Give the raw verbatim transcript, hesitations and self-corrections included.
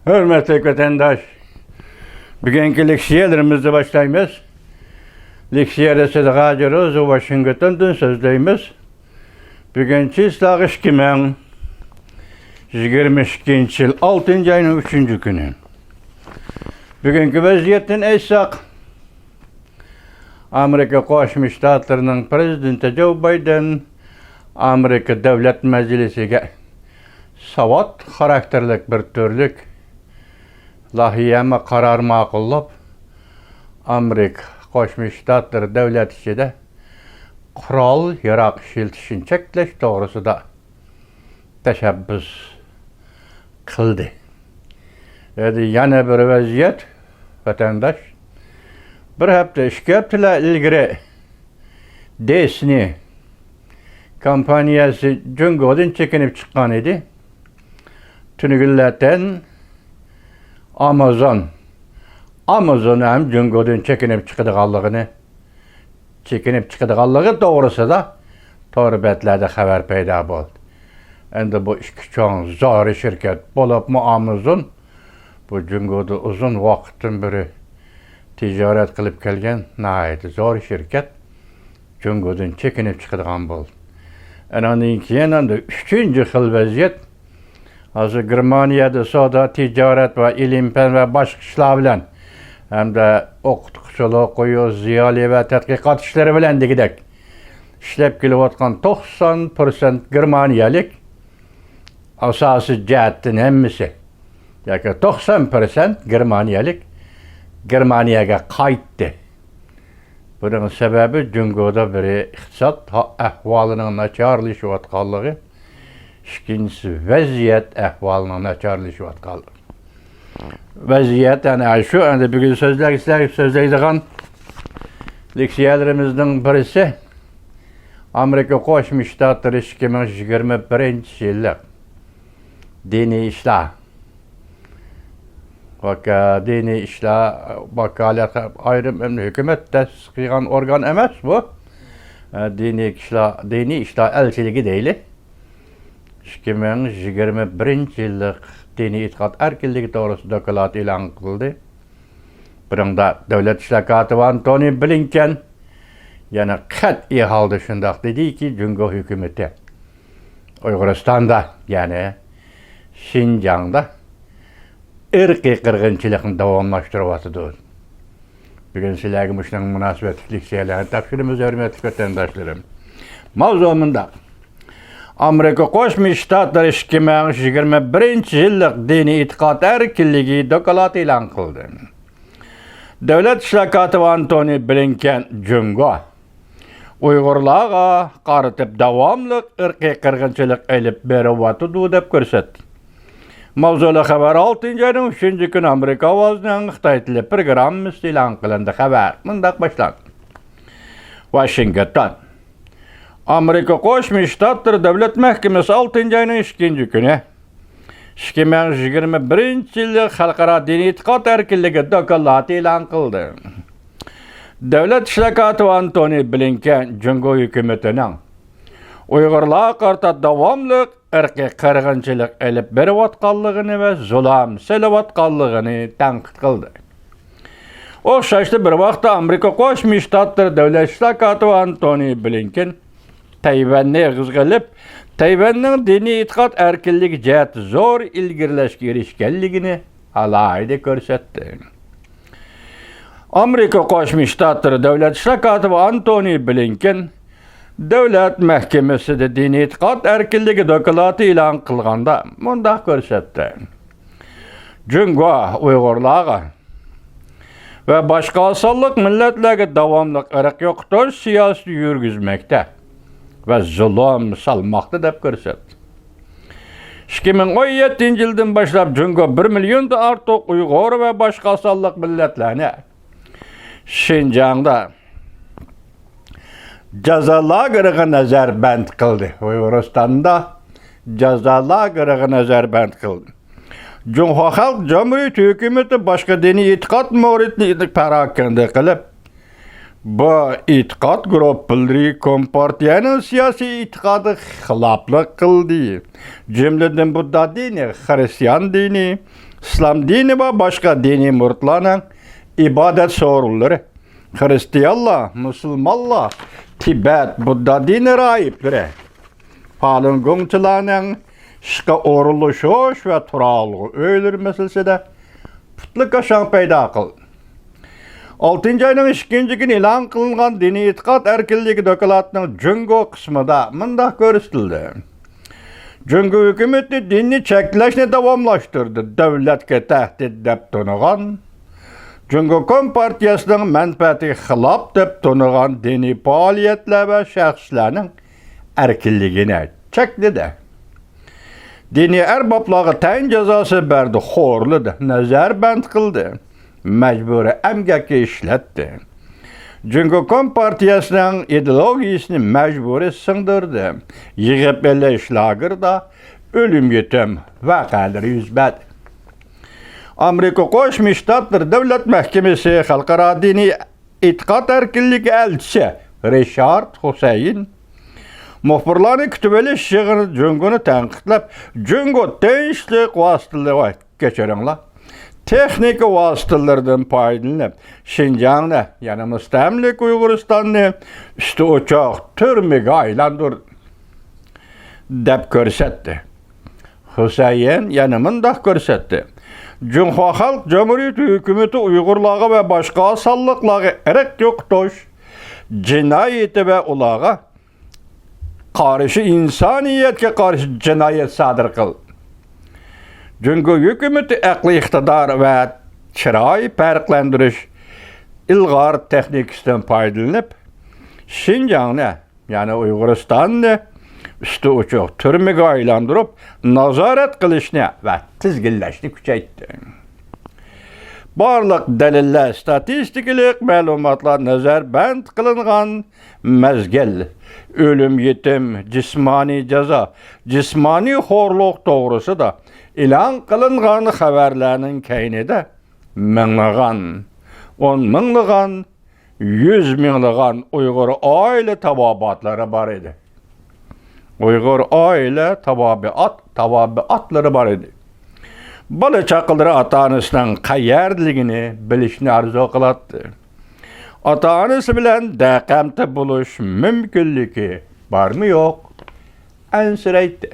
ھۆرمەتلىك ۋەتەنداش، بۈگۈنكى لېكسىيەلىرىمىزنى باشلايمىز. لېكسىيە رەسىدى غاجىروز ۋاشىنگتوندىن سۆزلەيمىز. بۈگۈن چىسلاغ ئىككى مىڭ يىگىرمە ئىككىنچى يىل ئالتىنچى ئاينىڭ ئۈچىنچى كۈنى. بۈگۈنكى ۋەزىيەتتىن ئېيتساق، ئامېرىكا قوشما شتاتلىرىنىڭ پىرېزىدېنتى جو بايدېن ئامېرىكا دۆلەت مەجلىسىگە ساۋات خاراكتېرلىك بىر تۈرلۈك لايىھەمۇ قارار ماقۇللاپ، ئامېرىكا قوشما شتاتلىرى دۆلەت ئىچىدە قورال ياراغ ئىشلىتىشنى چەكلەش توغرىسىدا تەشەببۇس قىلدى. ئەدى يەنە بىر ۋەزىيەت، ۋەتەنداش. بىر ھەپتە، ئىككى ھەپتىلەر ئىلگىرى دىسنېي كومپانىيەسى جۇڭگودىن چېكىنىپ چىققان ئىدى. تۈنۈگۈنلەتەن ئامازون، ئامازون ھەم جۇڭگودىن چېكىنىپ چىقىدىغانلىقىنى چېكىنىپ چىقىدىغانلىقى توغرىسىدا تور بەتلەردە خەۋەر پەيدا بولدى. ئەمدى بۇ ئىككى چوڭ زور شىركەت، بولۇپمۇ ئامازون، بۇ جۇڭگودا ئۇزۇن ۋاقىتتىن بېرى تىجارەت قىلىپ كەلگەن ناھايىتى زور شىركەت جۇڭگودىن چېكىنىپ چىقىدىغان بولدى. ئانىڭدىن كېيىن ئەمدى ئۈچىنچى خىل ۋەزىيەت، ھازىر گېرمانىيەدە سودا، تىجارەت ۋە ئىلىم-پەن ۋە باشقا ئىشلار بىلەن ھەمدە ئوقۇتقۇچىلىق، قويۇش، زىيالىي ۋە تەتقىقات ئىشلىرى بىلەن دېگۈدەك ئىشلەپ كېلىۋاتقان توقسان پىرسەنت گېرمانىيەلىك، ئاساسىي جەھەتتىن ھەممىسى ياكى توقسان پىرسەنت گېرمانىيەلىك گېرمانىيەگە قايتتى. بۇنىڭ سەۋەبى جۇڭگودا بىرى ئىقتىساد ئەھۋالىنىڭ ناچارلىشىۋاتقانلىقى، ئىككىنچىسى ۋەزىيەت ئەھۋالىنىڭ ناچارلىشىۋاتقانلىقى. ۋەزىيەت ئەنە شۇ، ئەمدى بۈگۈن سۆزلەيدىغان لېكسىيەلىرىمىزنىڭ بىرسى ئامېرىكا قوشما شتاتلىرى ئىككى مىڭ يىگىرمە بىرىنچى يىللىق دىنىي ئىشلار، ۋاكا-، دىنىي ئىشلار ۋاكالەت ئايرىم ھۆكۈمەت تەسىس قىلغان ئورگان ئەمەس بۇ. دىنىي ئىشلار، دىنىي ئىشلار ئەلچىلىكى دەيلى. ئىككى مىڭ يىگىرمە بىرىنچى يىللىق دىنىي ئېتىقاد ئەركىنلىكى توغرىسىدا دوكلات ئېلان قىلدى. بۇنىڭدا دۆلەت ئىشلار كاتىپى ئانتونى بلىنكېن يەنە قەتئىي ھالدا شۇنداق دېدىكى، جۇڭگو ھۆكۈمىتى ئۇيغۇرىستاندا، يەنى شىنجاڭدا ئىرقىي قىرغىنچىلىقنى داۋاملاشتۇرۇۋاتىدۇ. بۈگۈن سىلەرگە مۇشۇنىڭ مۇناسىۋەتلىك لېكسىيەلەرنى تاپشۇرىمىز، ھۆرمەتلىك ۋەتەنداشلىرىم. ماۋزۇ مۇنداق. ئامېرىكا قوشما شتاتلىرى ئىككى مىڭ يىگىرمە بىرىنچى يىللىق دىنىي ئېتىقاد ئەركىنلىكى دوكلاتى ئېلان قىلدى. دۆلەت ئىشلار كاتىپى ئانتونى بلىنكېن جۇڭگو ئۇيغۇرلارغا قارىتىپ داۋاملىق ئىرقىي قىرغىنچىلىق ئېلىپ بېرىۋاتىدۇ دەپ كۆرسەتتى. ماۋزۇلۇق خەۋەر ئالتىنچى ئاينىڭ ئۈچىنچى كۈنى ئامېرىكا ئاۋازىنىڭ خىتاي تىلى پروگراممىسىدا ئېلان قىلىندى. خەۋەر مۇنداق باشلاندى. ۋاشىنگتون. ئامېرىكا قوشما شتاتلىرى دۆلەت مەھكىمىسى ئالتىنچى ئاينىڭ ئىككىنچى كۈنى ئىككى مىڭ يىگىرمە بىرىنچى يىللىق خەلقئارا دىنىي ئېتىقاد ئەركىنلىكى دوكلاتى ئېلان قىلدى. دۆلەت ئىشلار كاتىپى ئانتونى بلىنكېن جۇڭگو ھۆكۈمىتىنىڭ ئۇيغۇرلارغا قارىتا داۋاملىق ئىرقىي قىرغىنچىلىق ئېلىپ بېرىۋاتقانلىقىنى ۋە زۇلۇم سېلىۋاتقانلىقىنى تەنقىد قىلدى. ئوخشاشلا بىر ۋاقىتتا ئامېرىكا قوشما شتاتلىرى دۆلەت ئىشلار كاتىپى ئانتونى بلىنكېن تەيۋەننى ئېغىزغا ئېلىپ، تەيۋەننىڭ دىنىي ئېتىقاد ئەركىنلىكى جەھەتتە زور ئىلگىرىلەشكە ئېرىشكەنلىكىنى ئالاھىدە كۆرسەتتى. ئامېرىكا قوشما شتاتلىرى دۆلەت ئىشلار كاتىپى ئانتونى بلىنكېن دۆلەت مەھكىمىسىدە دىنىي ئېتىقاد ئەركىنلىكى دوكلاتى ئېلان قىلغاندا مۇنداق كۆرسەتتى: جۇڭگو ئۇيغۇرلارغا ۋە باشقا ئاز سانلىق مىللەتلەرگە داۋاملىق ئىرق يوقىتىش سىياسىتى يۈرگۈزمەكتە ۋە زۇلۇم سالماقتا دەپ كۆرسەتتى. ئىككى مىڭ ئون يەتتىنچى يىلدىن باشلاپ جۇڭگو بىر مىليوندىن ئارتۇق ئۇيغۇر ۋە باشقا ئاز سانلىق مىللەتلەرنى شىنجاڭدا جازا لاگېرىغا نەزەربەند قىلدى. ئۇيغۇرىستاندا جازا لاگېرىغا نەزەربەند قىلدى. جۇڭخۇا خەلق جۇمھۇرىيىتى ھۆكۈمىتى باشقا دىنىي ئېتىقاد مۇرىتىنى پاراكەندە قىلىپ، بۇ ئېتىقاد گۇرۇپپىلىرى كومپارتىيەنىڭ سىياسىي ئېتىقادىغا خىلاپلىق قىلدى. جۈملىدىن بۇددا دىنى، خرىستىيان دىنى، ئىسلام دىنى ۋە باشقا دىنىي مۇرىتلارنىڭ ئىبادەت سورۇنلىرى، خىرىستىيانلار، مۇسۇلمانلار، تىبەت بۇددا دىنى راھىبلىرى، پالۇنگوڭچىلارنىڭ ئىشقا ئورۇنلىشىش ۋە تۇرالغۇ ئۆيلىرى مەسىلىسىدە پۇتلىكاشاڭ پەيدا قىلدى. ئالتىنچى ئاينىڭ ئىككىنچى كۈنى ئېلان قىلىنغان دىنىي ئېتىقاد ئەركىنلىكى دوكلاتىنىڭ جۇڭگو قىسمىدا مۇنداق كۆرسىتىلدى: جۇڭگو ھۆكۈمىتى دىننى چەكلەشنى داۋاملاشتۇردى، دۆلەتكە تەھدىت دەپ تونۇغان، جۇڭگو كومپارتىيەسىنىڭ مەنپەئەتىگە خىلاپ دەپ تونۇغان دىنىي پائالىيەتلەر ۋە شەخسلەرنىڭ ئەركىنلىكىنى چەكلىدى. دىنىي ئەربابلارغا تەيىن جازاسى بەردى، خورلىدى، نەزەربەند قىلدى، مەجبۇرىي ئەمگەككە ئىشلەتتى. جۇڭگو كومپارتىيەسىنىڭ ئىدېئولوگىيىسىنى مەجبۇرىي سىڭدۈردى. يىغىپ ئېلىش لاگېردا ئۆلۈم يېتىم ۋەقەلىرى يۈز بەردى. ئامېرىكا قوشما شتاتلىرى دۆلەت مەھكىمىسى خەلقئارا دىنىي ئېتىقاد ئەركىنلىكى ئەلچىسى رىشارد خۇسەيىن مۇخبىرلارنى كۈتۈۋېلىش يىغىنىدا جۇڭگونى تەنقىدلەپ، جۇڭگو تىنچلىق ۋاسىتىلىرى، كەچۈرۈڭلار، تېخنىكا ۋاسىتىلىرىدىن پايدىلىنىپ، شىنجاڭنى، يەنى مۇستەملىكە ئۇيغۇرىستاننى ئۈستى ئوچۇق تۈرمىگە ئايلاندۇردى، دەپ كۆرسەتتى. خۇسەيىن يەنە مۇنداق كۆرسەتتى: جۇڭخۇا خەلق جۇمھۇرىيىتى ھۆكۈمىتى ئۇيغۇرلارغا ۋە باشقا سانلىقلارغا ئىرق يوقىتىش جىنايىتى ۋە ئۇلارغا قارشى، ئىنسانىيەتكە قارشى جىنايەت سادىر قىلدى. جۇڭگو ھۆكۈمىتى ئەقلىي ئىقتىدار ۋە چىراي پەرقلەندۈرۈش ئىلغار تېخنىكىسىدىن پايدىلىنىپ، شىنجاڭنى، يەنى ئۇيغۇرىستاننى ئۈستى ئوچۇق تۈرمىگە ئايلاندۇرۇپ، نازارەت قىلىشنى ۋە تىزگىنلەشنى كۈچەيتتى. بارلىق دەلىللەر، ستاتىستىكىلىق مەلۇماتلار نەزەربەند قىلىنغان مەزگىل، ئۆلۈم يېتىم، جىسمانىي جازا، جىسمانىي خورلۇق توغرىسىدا ئېلان قىلىنغان خەۋەرلەرنىڭ كەينىدە مىڭلىغان، ئون مىڭلىغان، يۈز مىڭلىغان ئۇيغۇر ئائىلە تاۋابىئاتلىرى بار ئىدى. ئۇيغۇر ئائىلە تاۋابىئات، تاۋابىئاتلىرى بار ئىدى. بالا چاقىلىرى ئاتا-ئانىسىنىڭ قەيەردىلىكىنى بىلىشنى ئارزۇ قىلاتتى. ئاتا-ئانىسى بىلەن دەقەمتى بولۇش مۇمكىنلىكى بارمۇ يوق؟ ئەنسىرەيتتى.